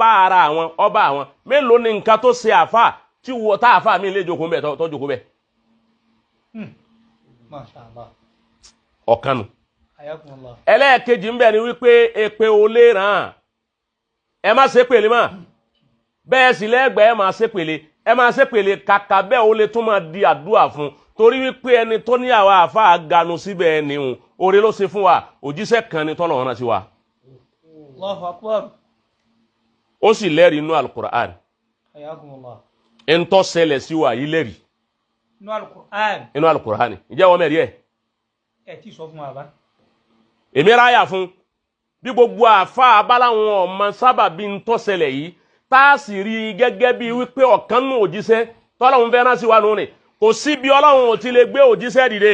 bá ara àwọn ọba àwọn. Mélòó ni nǹkan tó ṣe àáfà tí wọ tá àáfà mi lè jókòó bẹ́ẹ̀ tó jókòó bẹ́ẹ̀? Masha Allah. Ọ̀kan nù. Hayakumullah. Ẹlẹ́ẹ̀kejì ń bẹ ni wípé èpè ò lè ràn. Ẹ má ṣe pèlè mọ́. Bẹ́ẹ̀ sì lẹ́gbẹ̀ẹ́, ẹ máa ṣe pèlè, ẹ máa ṣe pèlè. Kàkà bẹ́ẹ̀, ó lè tún máa di àdúrà fún, torí wípé ẹni tó ní àwa àáfàá ganu síbẹ̀ ẹni hùn, oore ló ṣe fún wa. Òjíṣẹ́ kan ni tọ́lọ̀ rán sí wa. Allahu akbar. Ó sì lẹ́rìí inú Alukur'an. Hayakumullah. Ń tó ṣẹlẹ̀ sí wa yìí lẹ́rìí. Inú Al-Qur'an. Inú Alukur'an. Ǹjẹ́ wọ́n mẹ́rin ẹ̀? Ẹ tí sọ fún wa bá. Èmi ráyà fún bí gbogbo àáfàá abáláwọn ọmọ sábàbí ń tó ṣẹlẹ̀ yìí, tá a sì rí i gẹ́gẹ́ bí wípé ọ̀kan nù òjíṣẹ́ tọ́lọ́run fẹ́ rán sí wa nù ni. Kò sí bí Ọlọ́run ò ti lè gbé òjíṣẹ́ dìde.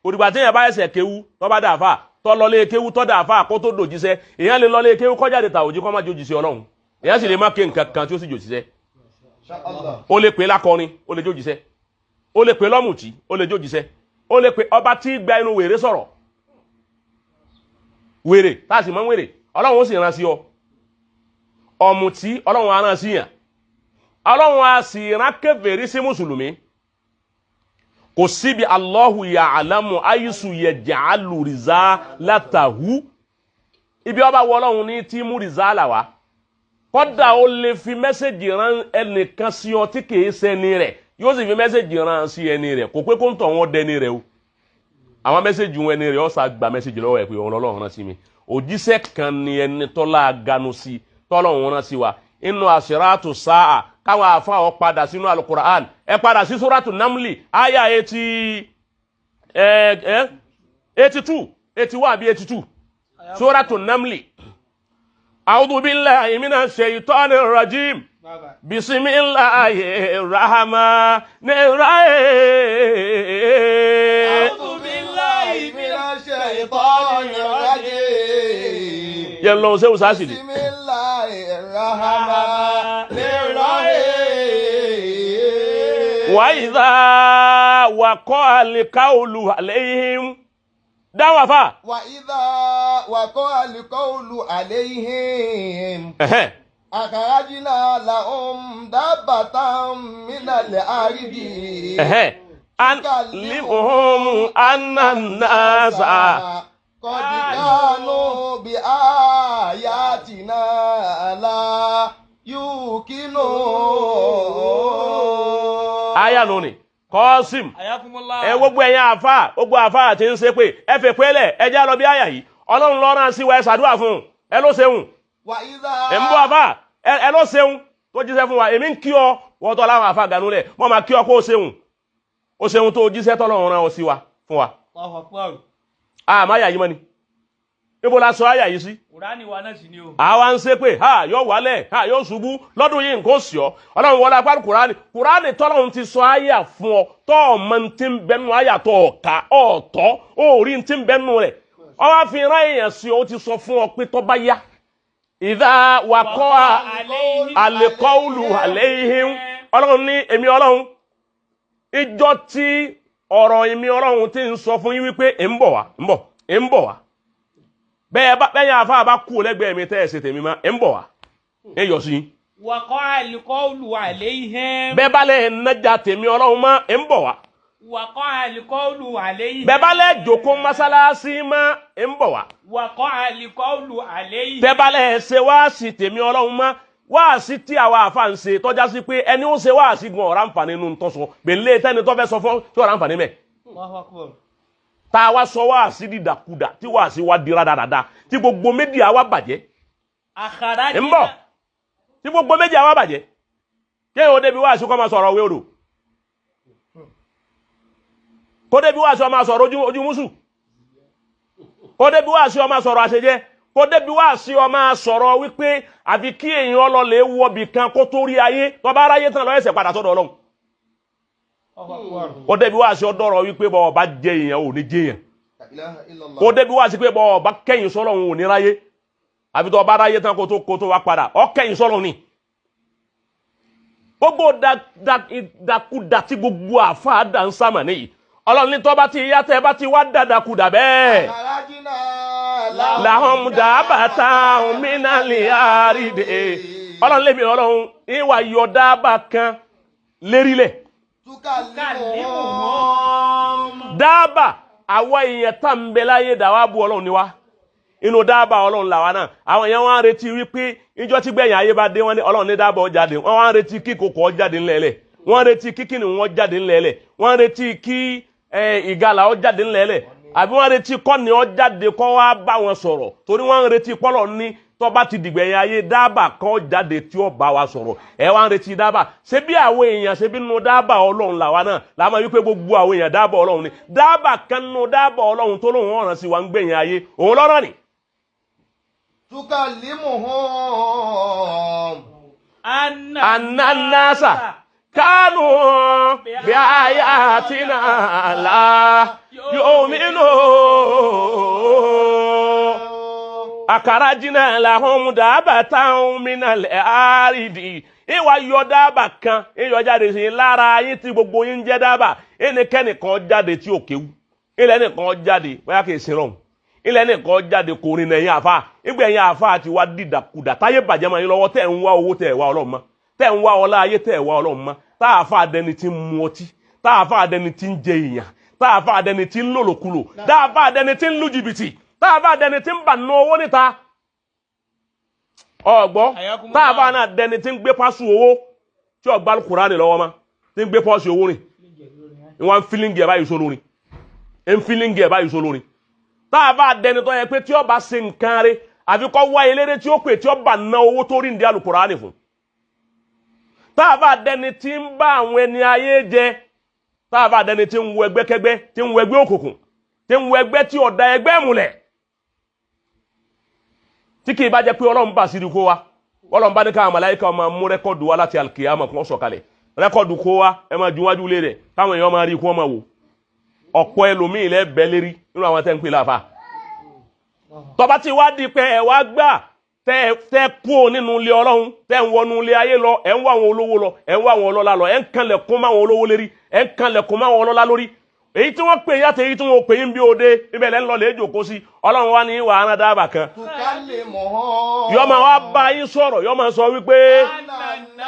Òdìgbà tí èèyàn bá ẹsẹ̀ kéwú tó bá dà fà tó lọlé kéwú tó dà fà kó tó dòjíṣẹ́. Èèyàn lè lọlé kéwú kọjáde tà òjí kó má jójíṣẹ́ Ọlọ́run. Èèyàn sì lè má ké nǹkan kan tí ó sì jójíṣẹ́. Ó lè pè lákọrin, ó lè jójíṣẹ́. Ó lè pè lọ́mùtí, ó lè jójíṣẹ́. Ó lè pè ọba tí gba inú wèrè sọ̀rọ̀, wèrè tá a sì mọ́ wèrè, Ọlọ́run ó sì rán sí ọ. Ọ̀mùtí, Ọlọ́run á rán sí yàn. Ọlọ́run á sì rán kèfèrí sí mùsùlùmí. Kò síbi. Allahu ya'lamu ayisu yaj'alu risalatahu. Ibi ọba wọ Ọlọ́run ní tí mú rìsálà wá. Kọ́dà ó lè fi message rán ẹnìkan sí ọ tí kìí ṣẹni rẹ̀, yóò sì fi message rán sí ẹni rẹ̀. Kò pé kó ń tọ̀ wọ́n dẹni rẹ̀ o. Àwọn message wọn, ẹni rẹ̀ ọ̀sà gba message lọ́wọ́ ẹ̀ pé òun lọ́lọ́run rán sí mi. Òjíṣẹ́ kan ni ẹni tọ́lá ganu sí tọ́lọ́run rán sí wa. Inú àṣírátù sáà, káwọn àfáà padà sínú Alukur'an. Ẹ padà sí Suratu Namli, àyà 82, 81 àbí 82. Suratu Namli. A'udhu billahi minash shaitanir rajim. Baba. Bismillahir rahmanir rahim. أعوذ بالله من الشيطان الرجيم. Yẹn lọ sẹ́wọ̀n sáàsì ni. بسم الله الرحمن الرحيم. Wa idha waqa al-qawlu alayhim. Dáhùn, àfà. وإذا وقع القول عليهم أخرجنا لهم دابة من الأرض Tukallimuhum anna an-nasa قد كانوا بآياتنا لا يوقنون. Aya nù ni Kọ́sìm. Hayakumullah. Ẹ gbogbo ẹ̀yin àfà, gbogbo àfà àti ń ṣe pé ẹ fẹ́ pẹ́lẹ̀, ẹ já lọ bí àyà yìí. Ọlọ́run lọ́rán sí wa. Ẹ ṣàdúrà fún un. Ẹ ló ṣeun. وإذا Ẹ ń bọ́ àfà, ẹ ló ṣeun tó jíṣẹ́ fún wa. Èmi ń kí ọ, wọ́n tọ́ láwọn àfà gànú lẹ̀ wọ́n máa kí ọ kó o ṣeun, o ṣeun tó jíṣẹ́ tọ́lọ́run rán ọ sí wa fún wa. Allahu akbar. Àmọ́ àyà yìí mọ́ ni, níbo la sọ àyà yìí sí? Kùránì wa náà sì ni o. Àwa ń ṣe pé ha yóò wálẹ̀, ha yóò ṣubú lọ́dún yìí, nǹkan ó sì ọ́. Ọlọ́run wọlé apá Kùránì. Kùránì tọ́lọ́run ti sọ àyà fún ọ, tọ́ ọmọ tí ń bẹnu àyà tó ọ̀ka ọ̀tọ́ òórí tí ń bẹnu rẹ̀, ọ wá fi rán èèyàn sí ọ. Ó ti sọ fún ọ pé tọ́ bá yá, ìdá wakọ́ àlẹ́kọ́ọ̀lù àlẹ́yìn, Ọlọ́run ní èmi Ọlọ́run, ìjọ tí ọ̀rọ̀ èmi Ọlọ́run ti ń sọ fún yín wípé ń bọ̀ wá, ń bọ̀, ń bọ̀ wá. Bẹ́ẹ̀ bá bẹ́ẹ̀ yẹn àfa bá kú lẹ́gbẹ̀ẹ́ mi tẹ́ ẹ̀ ṣe tèmi ma, ń bọ̀ wá, ń yọ sí yín. Waqa'a al-qawlu alayhim. Bẹ́ẹ̀ bá lẹ̀ nájà tèmi Ọlọ́run mọ́, ń bọ̀ wá. Waqa'a al-qawlu alayhim. Bẹ́ẹ̀ bá lẹ̀ jòkó mọ́sálásí mọ́, ń bọ̀ wá. Waqa'a al-qawlu alayhim. Bẹ́ẹ̀ bá lẹ̀ ṣe wáàsí tèmi Ọlọ́run mọ́, wáàsí tí àwa àfa ń ṣe tọ́já sí pé ẹni ó ṣe wáàsí gan ọ̀rá nfààní nínú tọ́sọ gbèlè tẹ́ni tó fẹ́ sọ fún tí ọ̀rá nfààní mẹ́. Allahu akbar. Tá a wá sọ wáàsí dídàkudà, tí wáàsí wá di rádaràda, tí gbogbo media wa bàjẹ́. Akharajna. Ń bọ̀, tí gbogbo media wa bàjẹ́, kéèyàn ó débi wáàsí kó máa sọ̀rọ̀ òwe odò, kó débi wáàsí ó máa sọ̀rọ̀ ojú mùsù, kó débi wáàsí ó máa sọ̀rọ̀ àṣejẹ, kó débi wáàsí ó máa sọ̀rọ̀ wípé àfi kí èèyàn ọlọ́lẹ̀ wọbì kan kó tó rí ayé, tó bá ráyé tán lọ ẹsẹ̀ padà sọ́dọ̀ Ọlọ́run. Allahu akbar. Kó débi wáàsí ọdọ́rọ̀ wípé bọ́ ọba jẹ èèyàn ò ní jẹ èèyàn. La ilaha illallah. Kó débi wáàsí pé bọ́ ọba kẹ́yìn sọ́lọ́run ò ní ráyé, àfi tó ọba ráyé tán kó tó wá padà ọ kẹ́yìn sọ́lọ́run ni. Gbogbo ìdàkudà tí gbogbo àfáà dà ń sàmà níyì, Ọlọ́run ní tọ́ bá ti yá, tẹ́ bá ti wá dàdàkudà bẹ́ẹ̀, Akharajna lahum dabatan minal ardi. Ọlọ́run lèmi Ọlọ́run ìwà yọ dábàá kan lérílẹ̀. Tukallimuhum. Dábàá àwa èèyàn tá ń bẹ láyé dàwa bu Ọlọ́run ni wá, inú dábàá Ọlọ́run làwa náà. Àwọn èèyàn wọn á retí wípé ìjọ tí gbẹ̀yìn ayé bá dé, wọn ní Ọlọ́run ní dábàá ó jáde. Wọn á retí kí kòkó ó jáde ńlẹ̀ẹ́lẹ̀, wọn retí kí kìnìún wọn jáde ńlẹ̀ẹ́lẹ̀, wọn retí kí ìgalà ó jáde ńlẹ̀ẹ́lẹ̀, àbí wọn retí kọ́ni ó jáde kọ́ wá bá wọn sọ̀rọ̀, torí wọn retí pọ́lọ̀ ní tó bá ti dìgbẹ̀yìn ayé dábàá kan jáde tí ó bá wa sọ̀rọ̀. Ẹ wá ń retí dábàá. Ṣé bí àwọn èèyàn ṣe bí nínú dábàá Ọlọ́run làwa náà làwọn wípé gbogbo àwọn èèyàn dábàá Ọlọ́run ni. Dábàá kan nínú dábàá Ọlọ́run tó lóun ọ̀ràn sí wa ń gbẹ̀yìn ayé òun lọ́rọ̀ ni. Tukallimuhum. Ananasa kánú bí ayatina la yu'minu akarajina lahum dabatan minal aridi. Ìwà yọ dábà kan ìyọ jáde sí lára yín tí gbogbo yín jẹ́ dábà. Ẹnikẹ́nìkan jáde tí ò kéwú, ilẹ̀ nìkan jáde bóyá kì í sin lọ́hùn, ilẹ̀ nìkan jáde kò rìn ẹ̀yìn àfa. Ìgbà ẹ̀yìn àfa ti wá dìdàkudà táyé bàjẹ́ máa yín lọ́wọ́, tẹ̀ ń wá owó tẹ̀ wá Ọlọ́run mọ́, tẹ̀ ń wá ọlá ayé tẹ̀ wá Ọlọ́run mọ́. Tá àfa àdẹni tí ń mu ọtí, tá àfa àdẹni tí ń jẹ èèyàn, tá àfa àdẹni tí ń lòlòkulò, tá àfa àdẹni tí ń lu jìbìtì, tá àfa àdẹni tí ń bà ná owó níta ọgbọ́, tá àfa náà dẹni tí ń gbé pásù owó tí ọgbà Kùránì lọ́wọ́ mọ́, tí ń gbé pọ́ọ̀sì owó rìn, wọ́n ń fílíǹgì ẹ̀ báyìí sólórin, ń fílíǹgì ẹ̀ báyìí sólórin. Tá a bá dẹni tó yẹ pé tí ó bá ṣe nǹkan rẹ̀ àfi kọ́ wá eléré tí ó pè tí ó bá ná owó tó rí ní Al-Kùránì fún. Tá a bá dẹni tí ń bá àwọn ẹni ayé jẹ, tá a bá dẹni tí ń wọ ẹgbẹ́kẹ́gbẹ́, tí ń wọ ẹgbẹ́ òkùnkùn, tí ń wọ ẹgbẹ́ tí ọ̀dà ẹgbẹ́ múlẹ̀, tí kì í bá jẹ́ pé Ọlọ́run bá sírí kó wa, Ọlọ́run bá ní káwọn màláíkà máa mú rẹ́kọ̀dù wa láti alkiyama kó sọ̀kalẹ̀ rẹ́kọ̀dù kó wa, ẹ máa ju wájú lé rẹ̀ káwọn èèyàn máa rí kó máa wò. Ọ̀pọ̀ ẹlòmíì lẹ́ bẹ́ lérí nínú àwọn tẹ́ ń pè láfa. Tọba tí wá di pé ẹ wá gbà tẹ́ kú ò nínú ilé Ọlọ́run, tẹ́ ń wọnú ilé ayé lọ, ẹ ń wá àwọn olówó lọ, ẹ ń wá àwọn ọlọ́lá lọ, ẹ ń kanlẹ̀ kún máwọn olówó lérí, ẹ ń kanlẹ̀ kún máwọn ọlọ́lá lórí. Èyí tí wọ́n pè yín àti èyí tí wọ́n pè yín bí òde ibẹ̀ lẹ́ ń lọ lè jòkó sí. Ọlọ́run wá ní wàhálà dábàá kan. Tukallimuhum. Yọ máa wá bá yín sọ̀rọ̀, yọ máa sọ wípé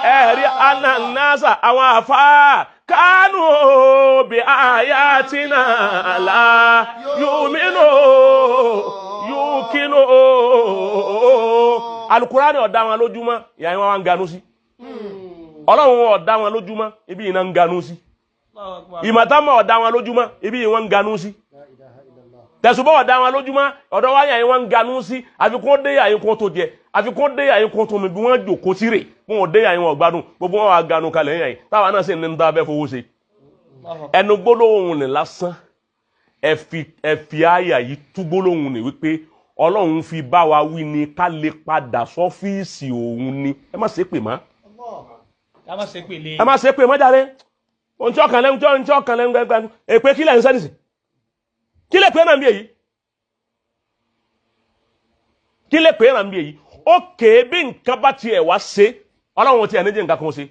ẹ̀rí ananasa àwọn àfáà kánú bí ayatina la yuminu yukinu. Alukurani ọ̀dá wọn lójúmọ́, ìyá wọn wá ń ganú sí. Ọlọ́run ọ̀dá wọn lójúmọ́, ibi ìná ń ganú sí. Ìmọ̀tàmọ̀ ọ̀dá wọn lójúmọ́, ibi ìwọ̀n ń ganú sí. Tẹ̀sùbọ̀ ọ̀dá wọn lójúmọ́, ọ̀dọ́ wáyà yìí wọ́n ń ganú sí. Àfikún dé yà yín kó tó jẹ, àfikún dé yà yín kó tó mi, bí wọ́n jòkó sí rè bí wọ́n dé yà yín wọn gbádùn, gbogbo wọn wà ganu kalẹ̀ yà yín táwa náà sì ní ń dá abẹ́ fowó ṣe. Ẹnu gbólóhùn ni lásán, ẹ fi àyà yìí tú gbólóhùn ni wípé Ọlọ́run fi bá wa wí ni ká lè padà sọ́fíìsì òun ni. Ẹ má ṣe pè mọ́, ẹ má ṣe pè mọ́ jáde. Ohun tí ọkàn lẹ́nu, ohun tí ọkàn lẹ́nu gbẹgbẹ èpè kílẹ̀ ń sẹ́nìsì kí lè pè é náà bí èyí, kí lè pè é náà bí èyí. Ó kéé bí nǹkan bá tiẹ̀ wá ṣe, Ọlọ́run tiẹ̀ níjẹ́ nǹkan kan ṣe,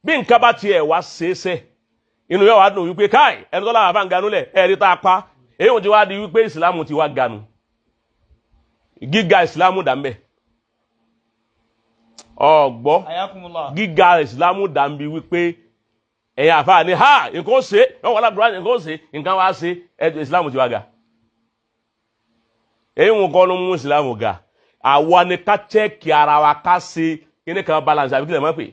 bí nǹkan bá tiẹ̀ wá ṣe é ṣe inú yóò wá dùn wípé káì ẹni tó láwọn àbá ń ganú lẹ̀ ẹ̀rí tá a pa èyí ò ti wá di wípé ìsìlámù ti wá ganu, gíga ìsìlámù dà ń bẹ̀ ọ̀gbọ́, gíga ìsìlámù dà ń bi wípé ẹ̀yin àfáà ni ha nǹkan ó ṣe wọ́n wọ́n lábúrò nǹkan ó ṣe nǹkan wá ṣe ẹ̀jọ̀ ìsìlámù ti wá ga. Èyí wọn kọ́ ló mú ìsìlámù ga. Àwa ni ká chẹ́ẹ̀kì ara wa, ká ṣe kíní kan balance àbí kílẹ̀ máa pè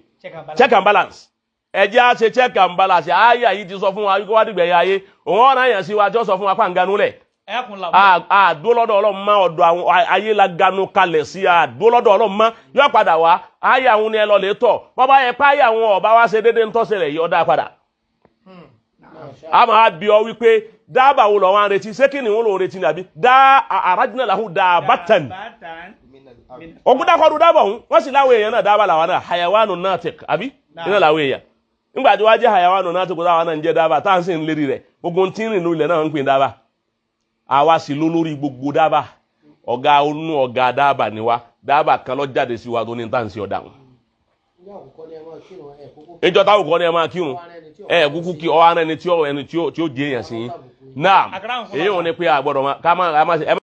check and balance. Ẹ̀jẹ̀ á ṣe check and balance. Ayé yìí ti sọ fún wa wípé wá dìgbẹ̀ yà ayé òun ọ̀ràn yẹn sí wa tí ó sọ fún wa pàǹganu lẹ̀. Àdó lọ́dọ̀ Ọlọ́run mọ́, ọ̀dọ̀ àwọn ayé la ganu kalẹ̀ sí, àdó lọ́dọ̀ Ọlọ́run mọ́ yóò padà wá. Ayé àwọn ni ẹ lọ lè tọ̀ bọ́bá yẹ pé ayé àwọn ọba wa ṣe déédéé ń tọ́sẹ̀lẹ̀ yìí ọ̀dà padà. A máa bí ọ wípé dábàá wo lọ wá ń retí, ṣé kí ni wọn lò ń retí nàbí dá àràjìnà làhùn dàbàtàn ògùn dákọ̀ọ́dún dábàá òun wọ́n sì láwọn èèyàn náà dábàá làwọn náà hayawanu natik àbí iná làwọn èèyàn nígbà tí wọ́n jẹ́ hayawanu natik kó táwọn náà ń jẹ́ dábàá tá à ń sì ń lérí rẹ̀ gbogbo tí ń rìn lulẹ̀ náà ń pè dábàá. Àwa sì ló lórí gbogbo dábàá, ọ̀gá onú ọ̀gá dábàá ni wa, dábàá kan ló jáde sí wa tó ní tá à ń ṣe ọ̀dà wọn. Ìjọ táwọn kọ́ ni ẹ máa kírun ẹ kúkú kí ọ ara ẹni tí ó jẹ èèyàn sí yín náà èyí wọn ni pé àgbọ̀dọ̀ ká má.